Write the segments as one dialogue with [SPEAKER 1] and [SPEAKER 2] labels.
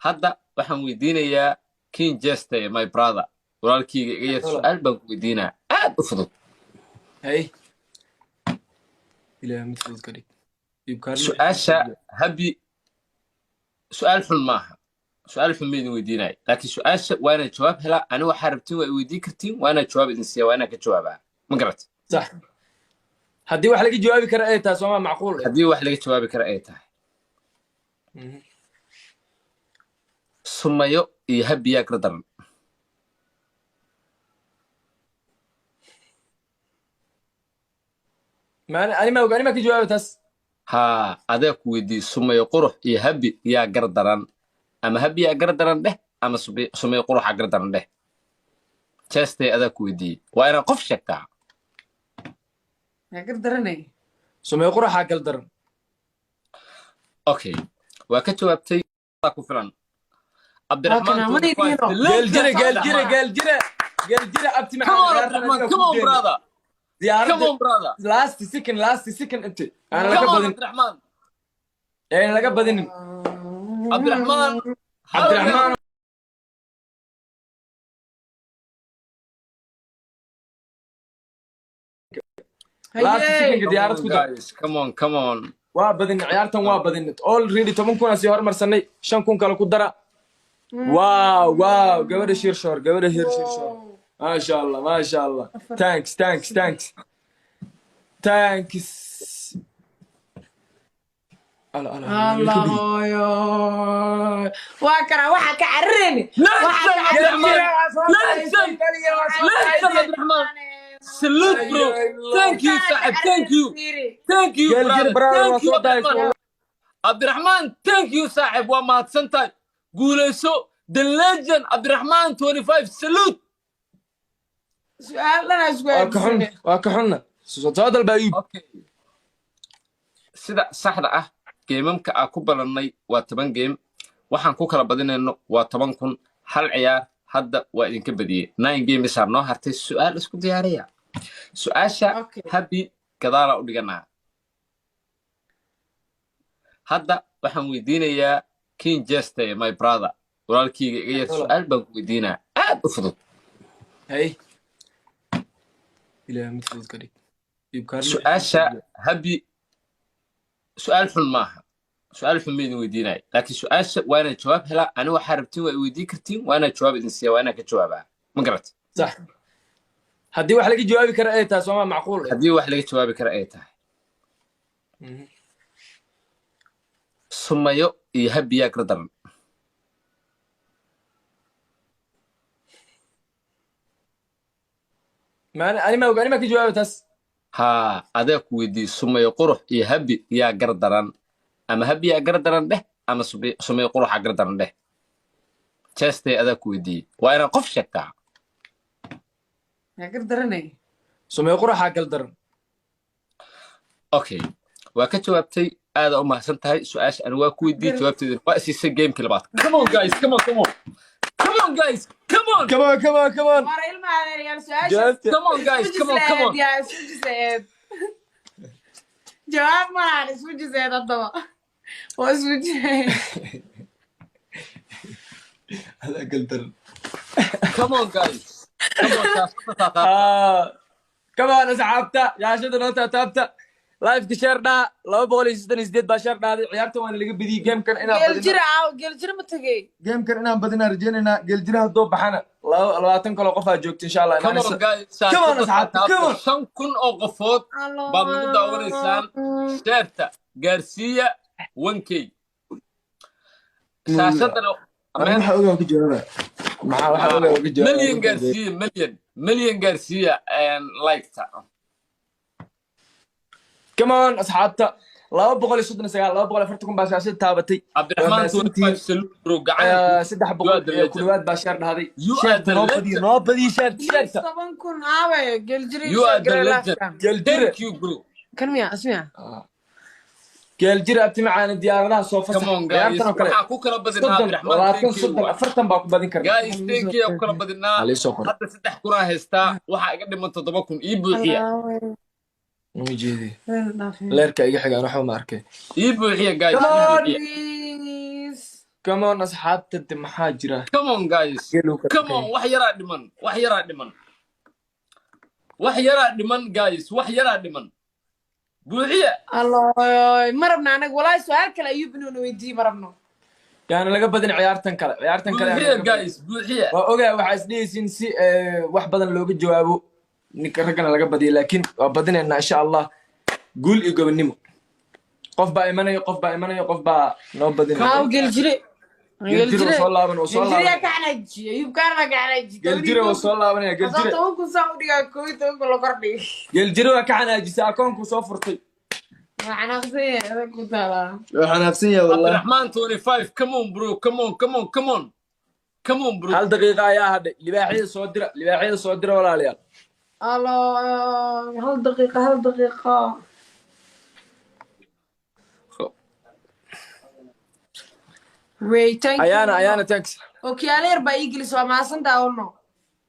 [SPEAKER 1] Hadda waxaan weydiinayaa King Jeste, my brother, walaalkiyga iga yar. Su-aal baan ku weydiinaa aad u fudud.
[SPEAKER 2] Hey, ilaah mid fudud ka dhig.
[SPEAKER 1] Su-aasha Habi su-aal xun maaha, su-aal xun ma idin weydiinaya, laakiin su-aasha waa inaad jawaab helaa. Ani waxaa rabtiin waa i weydiin kartiin, waa inaad jawaab idin siiya, waa inaan ka jawaabaa, ma garat?
[SPEAKER 2] Sax, haddii wax laga jawaabi kara ay tahay, sooma macquul?
[SPEAKER 1] Haddii wax laga jawaabi kara ay tahay. Sumayo iyo Habiyaa kala daran?
[SPEAKER 2] Ani ma ka jawaabi taas?
[SPEAKER 1] Haa, adaa ku weydiiyey. Sumayo Qurux iyo Habi yaa gar daran? Ama Habi yaa gar daran dheh, ama Sumayo Quruxa gar daran dheh. Chestay, adaa ku weydiiyey, waa inaad qof sheegtaa.
[SPEAKER 3] Yaa gar daranay?
[SPEAKER 2] Sumayo Quruxaa gal daran.
[SPEAKER 1] Okay, waa ka jawaabtay, ku filan.
[SPEAKER 3] Cabdiraxmaan.
[SPEAKER 2] Geeljire, geeljire, geeljire, geeljire, abti.
[SPEAKER 1] Come on, Abdiraxmaan, come on, brother. Come on, brother.
[SPEAKER 2] Last second, last second, inti aan laga
[SPEAKER 1] Come on,
[SPEAKER 2] badin.
[SPEAKER 1] Abdiraxmaan.
[SPEAKER 2] Aan laga badinin.
[SPEAKER 1] Abdiraxmaan.
[SPEAKER 2] Cabdiraxmaan. Last secondka diyaarad ku dar.
[SPEAKER 1] Guys, come on, come on.
[SPEAKER 2] Waa badin ciyaartan, waa badin already. 10,000 sii hormarsanay, 5,000 kale ku dara. Wow, wow, gabadha shirshoor, gabadha hir shirshoor, maasha Allah, maasha Allah. Thanks, thanks, thanks, thanks. Ala ala.
[SPEAKER 3] Allah hooyo, waa kana waxa ka carareyni.
[SPEAKER 1] Legend, Abdiraxmaan. Salute, bro. Thank you, saaxib. Thank you. Thank you,
[SPEAKER 2] Geeljir,
[SPEAKER 1] brother.
[SPEAKER 2] Brother,
[SPEAKER 1] Thank
[SPEAKER 2] waa
[SPEAKER 1] you,
[SPEAKER 2] soo daayay.
[SPEAKER 1] Abdiraxmaan. Abdiraxmaan, thank you, saaxib. Waa mahadsan tahay. Guulayso. The legend, Abdiraxmaan 25. Salute.
[SPEAKER 3] Su-aal dhanaa isku
[SPEAKER 2] Waa ka xun, waa ka xunna. Soo dalba, Ayuub.
[SPEAKER 1] Okay. Sida saxda ah, game-amka aan ku balannay waa 10 game. Waxaan ku kala badinayno waa 10,000. Hal ciyaar hadda waa idinka badiyey. Nine games aa noo hartay. Su-aal isku diyaariya. Su-aasha Habi gadaalaa u dhiganaa. Hadda waxaan weydiinayaa King Jeste, my brother, walaalkiyga iga yar. Su-aal baan ku weydiinaa aad u fudud.
[SPEAKER 2] Hey, ilaah mid fudud ka dhig.
[SPEAKER 1] Su-aasha Habi su-aal xun maaha, su-aal xun ma idin weydiinaya, laakiin su-aasha waa inaad jawaab helaa. Ani waxaa rabtiin waa i weydiin kartiin, waa inaad jawaab idin siiya, waa inaan ka jawaabaa, ma garat?
[SPEAKER 2] Sax, haddii wax laga jawaabi kara ay tahay, sooma macquul?
[SPEAKER 1] Haddii wax laga jawaabi kara ay tahay. Sumayo iyo Habiyaa kala daran?
[SPEAKER 2] Ani ma ka jawaabi taas?
[SPEAKER 1] Haa, adaa ku weydiiyey. Sumayo Qurux iyo Habi yaa gar daran? Ama Habi yaa gar daran dheh, ama Sumayo Quruxa gar daran dheh. Chestay, adaa ku weydiiyey, waa inaad qof sheegtaa.
[SPEAKER 3] Yaa gar daranay?
[SPEAKER 2] Sumayo Quruxaa gal daran.
[SPEAKER 1] Okay, waa ka jawaabtay, aada u mahadsan tahay. Su-aasha ani waa ku weydiiyey, jawaabteeda waa siisay. Gamekii labaad. Come on, guys, come on, come on, come on, guys, come on.
[SPEAKER 2] Come on, come on, come on.
[SPEAKER 3] Waara ilma adeeryaal, su-aasha
[SPEAKER 2] Jawaabta.
[SPEAKER 1] Come on, guys, come on, come on.
[SPEAKER 3] Yaa isku jiseed? Jawaab malahan, isku jiseed haddaba waa isku jiseed.
[SPEAKER 2] Adaa gal daran.
[SPEAKER 1] Come on, guys, come on. Shaashada taataabta.
[SPEAKER 2] Ah, come on, asxaabta, shaashada noo taataabta, liveka share dhaa. 268 baa share dhaaday. Ciyaarta waana laga bediyey. Gamekan inaan badino.
[SPEAKER 3] Geeljira aaw, geeljira ma tegey?
[SPEAKER 2] Gamekan inaan badinaa rajeynaynaa. Geeljira haddoo baxana, 20 kaloo qofaa joogta, insha Allah.
[SPEAKER 1] Come on,
[SPEAKER 2] imaanaysa.
[SPEAKER 1] guys.
[SPEAKER 2] Come on,
[SPEAKER 1] Shaashada
[SPEAKER 2] asxaabta, come
[SPEAKER 1] taataabta.
[SPEAKER 2] on.
[SPEAKER 1] 5,000 oo qofood baad nagu daawanaysaan. Shareta gaarsiiya 1K shaashadana.
[SPEAKER 2] Aniga waxaa ogaa ka jawaaba, maxaa waxaa ogaa ka jawaaba.
[SPEAKER 1] Milyan gaarsiiya, milyan, milyan gaarsiiya liketa.
[SPEAKER 2] Come on, asxaabta, 239, 240,000 baa shaashada taabatay.
[SPEAKER 1] Cabdiraxmaan.
[SPEAKER 2] Waa mahadsantihiin.
[SPEAKER 1] 25, salute, bro. Gacan.
[SPEAKER 2] 300
[SPEAKER 1] You are the
[SPEAKER 2] iyo ku dhawaad baa share dhahday.
[SPEAKER 1] You are
[SPEAKER 2] Shareta
[SPEAKER 1] the
[SPEAKER 2] noo badiyo,
[SPEAKER 1] legend.
[SPEAKER 2] noo badiyo shareta, shareta.
[SPEAKER 3] 10,000 aawe, geeljira?
[SPEAKER 1] You are the legend.
[SPEAKER 2] Geeljire.
[SPEAKER 1] Thank you, bro.
[SPEAKER 3] Kan miya asmiya?
[SPEAKER 2] Geeljire, abti macaana, diyaaradaha soo fasax.
[SPEAKER 1] Come on, guys.
[SPEAKER 2] Ciyaartan oo kale
[SPEAKER 1] Waxaa ku kala badinaa
[SPEAKER 2] 30,
[SPEAKER 1] Cabdiraxmaan
[SPEAKER 2] 20,
[SPEAKER 1] 10K
[SPEAKER 2] 30,
[SPEAKER 1] waay.
[SPEAKER 2] 40 baa ku badin karna.
[SPEAKER 1] Guys, 10K ku kala badinaa.
[SPEAKER 2] Halii soo qor.
[SPEAKER 1] Hadda 3,000 haystaa, waxaa iga dhiman 7,000. Ii buuxiya.
[SPEAKER 2] Uma jeedi, leerka iga xigaan, waxba ma arkay.
[SPEAKER 1] Ii buuxiya, guys.
[SPEAKER 2] Come
[SPEAKER 1] Ii
[SPEAKER 2] on.
[SPEAKER 1] buuxiya.
[SPEAKER 3] Please.
[SPEAKER 2] Come on, asxaabta, de maxaa jira?
[SPEAKER 1] Come on, guys.
[SPEAKER 2] Geelu kala
[SPEAKER 1] Come on, wax yaraa dhiman, wax yaraa dhiman, wax yaraa dhiman, guys, wax yaraa dhiman, buuxiya.
[SPEAKER 3] Alloy, ma rabna anaga walaahi su-aal kale Ayuub inuuna weydiiye ma rabno.
[SPEAKER 2] Yaana laga badin ciyaartan kale, ciyaartan kale yaana
[SPEAKER 1] Buuxiya.
[SPEAKER 2] laga badin.
[SPEAKER 1] Guys, buuxiya.
[SPEAKER 2] Waa ogaa waxaa isdhehaysiin si wax badan looga jawaabo, ninka raggana laga badiyo, laakiin waa badinaynaa insha Allah. Guul iyo gobonnimo. Qof baa imanaya, qof baa imanaya, qof baa noo badinaya.
[SPEAKER 3] Haa, geljire.
[SPEAKER 2] Geljire wuu soo laaban, wuu soo
[SPEAKER 3] Geljire yaa
[SPEAKER 2] laaban.
[SPEAKER 3] ka xanaajiye? Ayuub kaana ka xanaajiye.
[SPEAKER 2] Geljire wuu soo laabanaya, geljire.
[SPEAKER 3] 10,000 saa u dhigaa, 11,000 la kordhigay.
[SPEAKER 2] Geljire waa ka xanaajisay, akoonkuu soo furtay.
[SPEAKER 3] Waa xanaaqsan yahay, adag ku taalaa.
[SPEAKER 2] Waa xanaaqsan yahay wallahi.
[SPEAKER 1] Cabdiraxmaan 25, come on, bro, come on, come on, come on, come on, bro.
[SPEAKER 2] Hal daqiiqa ayaa hadhay. Libaaxyada soo dira, libaaxyada soo dira, walaalayaal.
[SPEAKER 3] Allo, hal daqiiqa, hal daqiiqa. Wait, thank you.
[SPEAKER 2] Ayaana, Ayaana, thanks.
[SPEAKER 3] Okiyaalo yar baa ii gelis, waa mahadsantaa ono.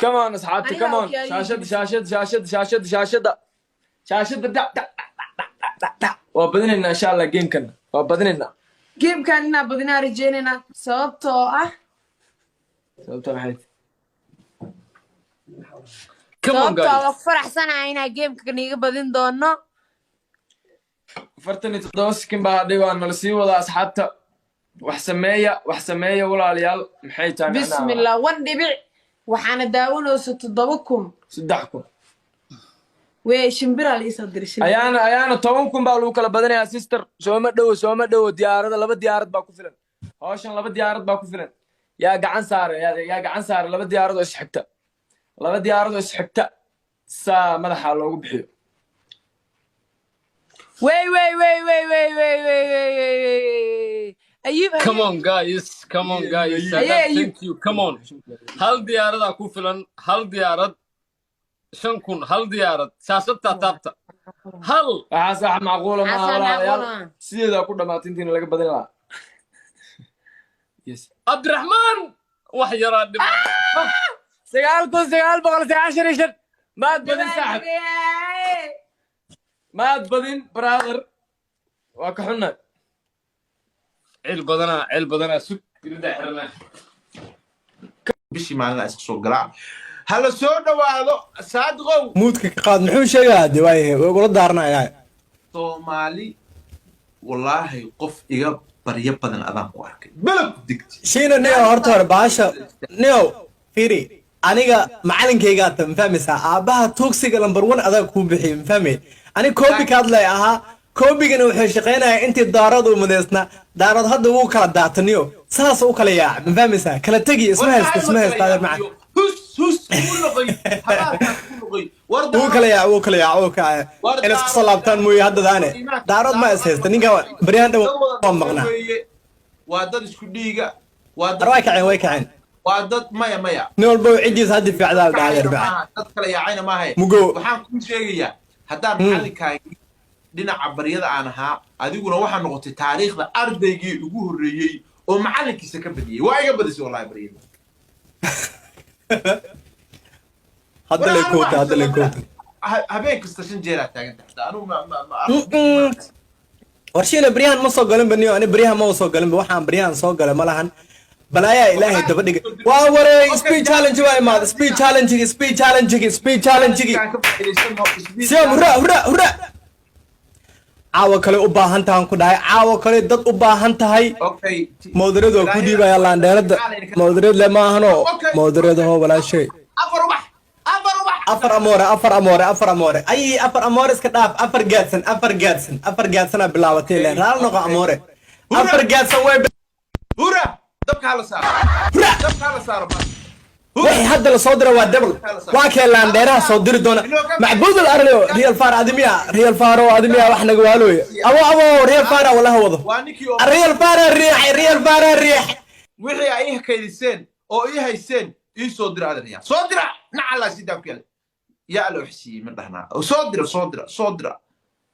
[SPEAKER 2] Come on, asxaabta.
[SPEAKER 3] Aniga
[SPEAKER 2] Come on.
[SPEAKER 3] okiyaalo ii
[SPEAKER 2] Shaashada.
[SPEAKER 3] gelis.
[SPEAKER 2] Shaashada, shaashada, shaashada, shaashada, shaashada, dhac dhac dhac dhac dhac dhac dhac. Waa badinaynaa insha Allah, gamekan waa badinaynaa.
[SPEAKER 3] Gamekan inaa badinaa rajeynaynaa, sababtoo ah
[SPEAKER 2] Sababta maxay?
[SPEAKER 1] Come on,
[SPEAKER 3] sababtoo ah
[SPEAKER 1] guys.
[SPEAKER 3] waa ku faraxsanahay inaa gameka niiga badin doono.
[SPEAKER 2] 47 sikin baa hadhay, waa nala sii wadaa. Asxaabta, wax sameeya, wax sameeya, walaalayaal. Maxay tahay macnaha?
[SPEAKER 3] Bismillah, one dhibic waxaana daawanaysa 7,000.
[SPEAKER 2] 3,000.
[SPEAKER 3] Wee, shimbiraa la iisoo diray, shimbir.
[SPEAKER 2] Ayaana, Ayaana, 10,000 baa lagu kala badinayaa, sister. Sooma dhowo, sooma dhowo. Diyaarada, laba diyaarad baa ku filan hawshan, laba diyaarad baa ku filan. Yaa gacan saara, yaa gacan saara? Laba diyaarad oo isxigta, laba diyaarad oo isxigta, saa madaxa loogu bixiyo.
[SPEAKER 3] Wey wey wey wey wey wey wey wey wey wey, Ayuub.
[SPEAKER 1] Come on, guys, come on, guys.
[SPEAKER 2] Aye,
[SPEAKER 1] Saadaam,
[SPEAKER 3] Ayub.
[SPEAKER 1] thank you. Come on, hal diyaaradaa ku filan, hal diyaarad, 5,000, hal diyaarad, shaashadtaa taabta, hal.
[SPEAKER 2] Waxaas wax macquula maaha.
[SPEAKER 3] Xasan.
[SPEAKER 2] Walaalayaal.
[SPEAKER 3] Macquula.
[SPEAKER 2] Sideedaa ku dhamaatay intiina laga badin lahaa, yes.
[SPEAKER 1] Cabdiraxmaan, wax yaraa dhiman.
[SPEAKER 2] 9,995. Maad badin, saaxib, maad badin, brother, waa ka xunnahay.
[SPEAKER 1] Cil badanaa, cil badanaa, sug irida xirana.
[SPEAKER 4] Bishii maalina iska soo galaa. Hala soo dhawaado, Saadiqow.
[SPEAKER 5] Muudka ka qaad, muxuu sheegaa? De waayahay, way ugula daaranayaa.
[SPEAKER 4] Soomaali, wallaahi qof iga baryo badan adaan ku arkay, beled ku digti.
[SPEAKER 5] Shiina nio, horta hore baasha nio fiiri, aniga macalinkaygaa ta, ma fahmaysaa? Aabbaha tuugsiga number one adaa kuu bixiyay, ma fahmay? Aniga koobi ka hadlay ahaa, koobigana wuxuu shaqaynayaa intii daarood uu mudaysnaa. Daarood hadda wuu kala daataniyo, saas u kala yaac, ma fahmaysaa? Kala tegi, isma haysta, isma haysta, adeer macaan.
[SPEAKER 4] Hus hus kuu noqoy, habaarkaas kuu noqoy war.
[SPEAKER 5] Wuu kala yaac, wuu kala yaac, wuu kala in isku soo laabtaan mooye. Haddadaane daarood ma is haysta, ninka baryahan dhan waa maqnaa.
[SPEAKER 4] Waa dad isku dhiiga, waa dad
[SPEAKER 5] War way kaceen, way kaceen.
[SPEAKER 4] Waa dad, maya, maya.
[SPEAKER 5] Nin walba ciddiisa haddi fiicdaa la adeer macaan.
[SPEAKER 4] Maaha, dad kala yaacayna maahe.
[SPEAKER 5] Mugo.
[SPEAKER 4] Waxaan kuu sheegayaa, haddaan macallinkaagii dhinaca baryada aan ahaa, adiguna waxaa noqotay taariikhda ardaygii ugu horreeyey oo macallinkiisa ka badiyey. Waa iga badisay wallahi baryada.
[SPEAKER 5] Hadda lay koota, hadda lay koota.
[SPEAKER 4] Habeen kasta shan jeeraa taagan taxta anugu ma
[SPEAKER 5] Warshiina baryahan ma soo galinba niyo, ani baryahan ma soo galinba, waxaan baryahan soo galay ma lahan. Balaayaa ilaahay daba dhigay, waa wareey. Speed challenge waa imaada, speed challenge, speed challenge, speed challenge.
[SPEAKER 4] Aan ka faa'iidaysano speed.
[SPEAKER 5] Siam, hurra hurra hurra! Caawa kale u baahan tahan ku dhahay, caawa kale dad u baahan tahay.
[SPEAKER 4] Okay.
[SPEAKER 5] Mawdareed waa ku dhiibaya, laandheerada mawdareed le ma ahano.
[SPEAKER 4] Okay.
[SPEAKER 5] Mawdareed hoo, walaashay.
[SPEAKER 4] Afar ubax, afar ubax.
[SPEAKER 5] Afar amoore, afar amoore, afar amoore, ay afar amoore iska dhaaf. Afar gaadsan, afar gaadsan, afar gaadsanaa bilaabatay le, raal noqo. Amoore afar gaadsan way.
[SPEAKER 4] Hura, dabka hala saaro.
[SPEAKER 5] Hurra!
[SPEAKER 4] Dabka hala saaro.
[SPEAKER 5] Wixii hadda la soo dira waa double. Waa kee laandheeraha soo diri doona? Macbuud al arlio, real far adimiya, real faro adimiya, wax naga waalooya. Abo abo, real fara walaha wado.
[SPEAKER 4] Waa ninkii oo
[SPEAKER 5] Real fara riix, real fara riix.
[SPEAKER 4] Wixii ay ii kaydiseen oo ii hayseen ii soo dira, adeeryaa, soo dira. Nacalaa sidaa ku yaal, yaa alla wax siiyey ma dhahnaa? Soo dira, soo dira, soo dira.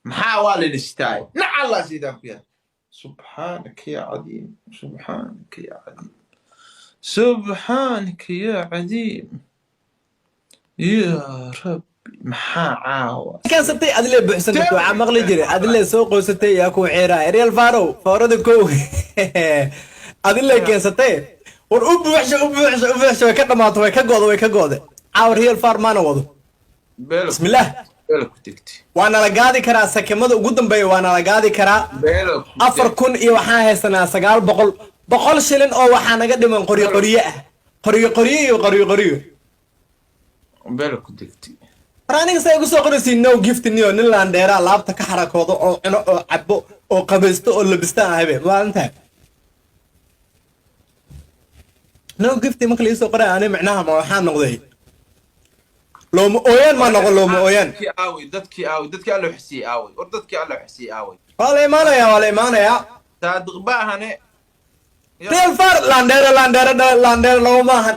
[SPEAKER 4] Maxaa waa layna sitaay? Nacalaa sidaa ku yaal. Subxaanaka ya cadiim, subxaanaka ya cadiim, subxaanaka ya cadiim, ya rabbi, maxaa caawa?
[SPEAKER 5] Kansatay adile, buuxsan karto, waxaa maqli jiray adile soo qoysatay yaa ku xeeraa. Real faro, faarada kow. Adin lay keensatay. War u buuxsha, u buuxsha, u buuxsha. Way ka dhamaato, way ka go'do, way ka go'de. Caawa Real Far maana wado.
[SPEAKER 4] Beelo.
[SPEAKER 5] Bismillaah.
[SPEAKER 4] Beelo ku tegtay.
[SPEAKER 5] Waa nala gaadi karaa sakimada ugu dambeeya, waa nala gaadi karaa.
[SPEAKER 4] Beelo ku
[SPEAKER 5] 4000 iyo waxaan haysanaa 900, 100 shilin oo waxaa naga dhiman qoryo qoryo ah, qoryo qoryo iyo qoryo qoryo.
[SPEAKER 4] Beelo ku degtay.
[SPEAKER 5] War aniga say igu soo qoraysiin "no gift"? Niyo nin laandheeraa laabta ka xarakoodo oo cuno oo cabo oo qabaysto oo labistaan ahabe maalintaa "no gift" marka la iisoo qoraya, ani micnaha ma waxaan noqday looma ooyaan? Ma noqon looma ooyaan.
[SPEAKER 4] Dadkii aaway? Dadkii aaway? Dadkii Alla xisiyey aaway? War dadkii Alla xisiyey aaway?
[SPEAKER 5] Waa la imaanayaa, waa la imaanayaa.
[SPEAKER 4] Saadiq baahane.
[SPEAKER 5] Real Far laandheere, laandheere, laandheere looma maahan.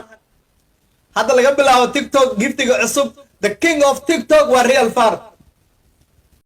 [SPEAKER 5] Hadda laga bilaabo TikTok giftiga cusub, the king of TikTok waa Real Far.